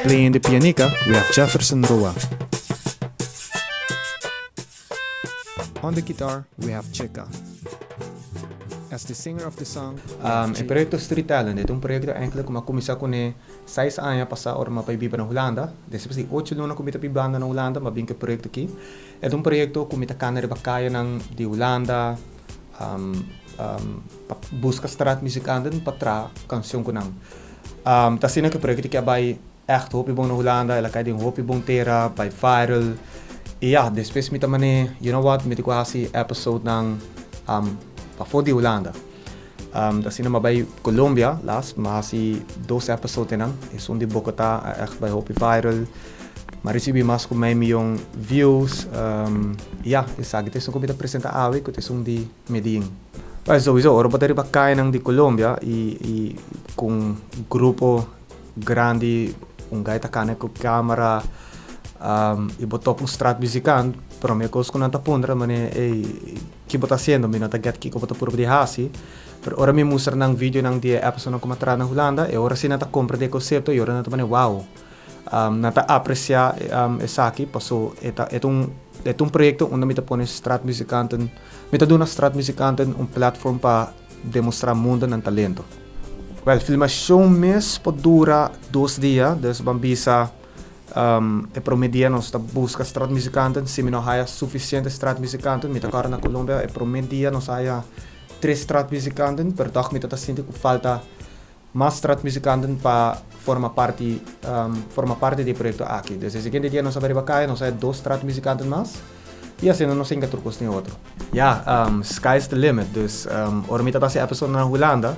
Playing the pianica, we have Jefferson Roa. On the guitar, we have Cheka. As the singer of the song, we have E Jay. proyecto Street Talent ta un proyecto eigenlijk cu mi a cuminsa cune 6 aña pasa ora mi a bay biba na Hulanda. Despues di 8 luna cu mi ta bibando na Hulanda, m'a bin cu e proyecto aki. E ta un proyecto cu mi ta cana riba cayanan di Hulanda, pa busca straatmuzikanten pa traha cancion cu nan. Ta asina cu e proyecto aki a bay echt hopi bon na Hulanda, el a cay den hopi bon tera, bay viral. Y ja, despues mi ta mane, you know what, mi tin cu haci episode nan pafo di Hulanda. Asina m'a bay Colombia, last, m'a haci dos episode nan. Esun di Bogota a echt bay hopi viral. M'a ricibi mas cu mei miyon views. Ja, esaki ta esun cu mi ta presenta awe, cu ta esun di Medellin. Well, sowieso, ora bo ta riba cayanan di Colombia y cu un grupo grandi, un guy ta cana cu camera y bo topa un straatmuzikant, prome cos cu nan ta puntra, mane, "Hey, kico bo ta haciendo? Mi no ta get kico bo ta purba di haci." Pero ora mi mustra nan video nan di episode nan cu mi a traha na Hulanda, e ora si nan ta comprende e concepto y ora nan ta mane, wow. Nan ta aprecia esaki, paso e ta un proyecto unda mi ta pone straatmuzikanten, mi ta duna straatmuzikanten un platform pa demostra mundo nan talento. Well, filmacion mes por dura 2 dia, dus ban bisa e prome dia nos ta busca straatmuzikanten, si mi no haya suficiente straatmuzikanten, mi ta awor na Colombia, e prome dia nos haya tres straatmuzikanten, pero toch mi ta sinti cu falta mas straatmuzikanten pa forma parti di e proyecto aki. Dus e siguiente dia nos a bay riba caya, nos haya dos straatmuzikanten mas, y asina nos hinca tur cos den otro. Ja, sky's the limit. Dus ora mi tabata haci episode na Hulanda,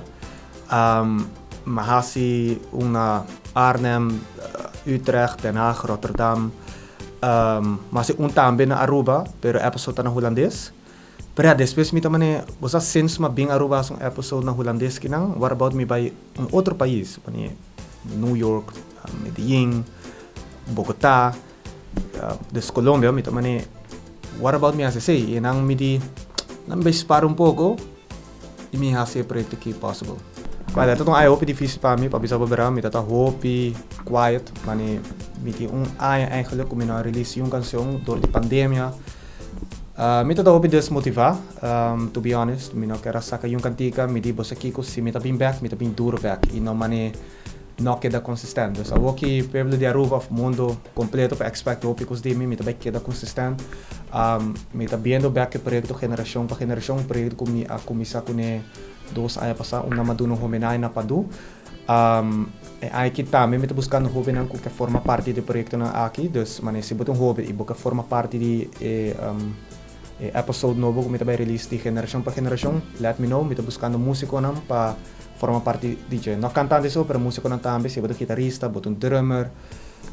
m'a haci un na Arnhem, Utrecht, Den Haag, Rotterdam, m'a haci un tambe na Aruba, pero episode ta na Hulandes. Pero ja, despues mi ta mane, bo sa, since m'a bin Aruba haci un episode na Hulandes kinan, what about mi bay un otro pais, mane New York, Medellin, Bogota, dus Colombia, mi ta mane, what about mi haci esey? Y nan mi di, nan bay spara un poco y mi haci e proyecto aki possible. Well, e ta un aña hopi dificil pa mi, pa bisa bo berdad, mi ta hopi quiet, mane mi tin un aña eigenlijk cu mi no a release un cancion door di pandemia. Mi ta hopi desmotiva, to be honest, mi no kier a saca un cantica, mi di, bo sa kico, si mi ta bin back, mi ta bin duro back, y no mane no keda consistent. Dus awo cu pueblo di Aruba of mundo completo pa expect hopi cos di mi, mi ta bay keda consistent. Mi ta biendo back e proyecto Generacion pa Generacion, un proyecto cu mi a cuminsa cune 2 aña pasa, unda m'a duna un homenahe na Padu. E aki tambe mi ta buscando hobennan cu kier forma parti di e proyectonan aki, dus mane si bo ta un hoben y bo kier forma parti di e episode nobo cu mi ta bay release di Generacion pa Generacion, let me know, mi ta buscando musiconan pa forma parti di dje. No cantante so, pero musiconan tambe, si bo ta guitarista, bo ta un drummer,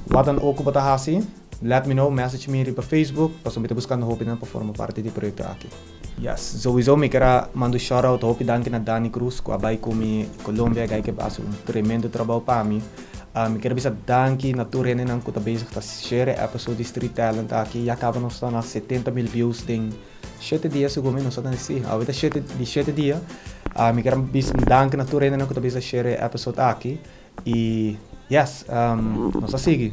wat dan ook cu bo ta haci, let me know, message mi riba Facebook, pasobra mi ta buscando hobennan pa forma parti di e proyecto aki. Yes, sowieso mi kier manda un shout out, hopi danki na Dani Cruz, cu a bay cu mi Colombia, guy cu a haci un tremendo trabou pa mi. Mi kier bisa danki na tur hendenan cu ta bezig ta share episode di Street Talent aki. Ya caba nos ta na 70 mil views den 7 dia, segun mi, nos ta na si, awor ta 7 di 7 dia. Mi kier bisa danki na tur hendenan cu ta bezig ta share episode aki. Y yes, nos ta sigui.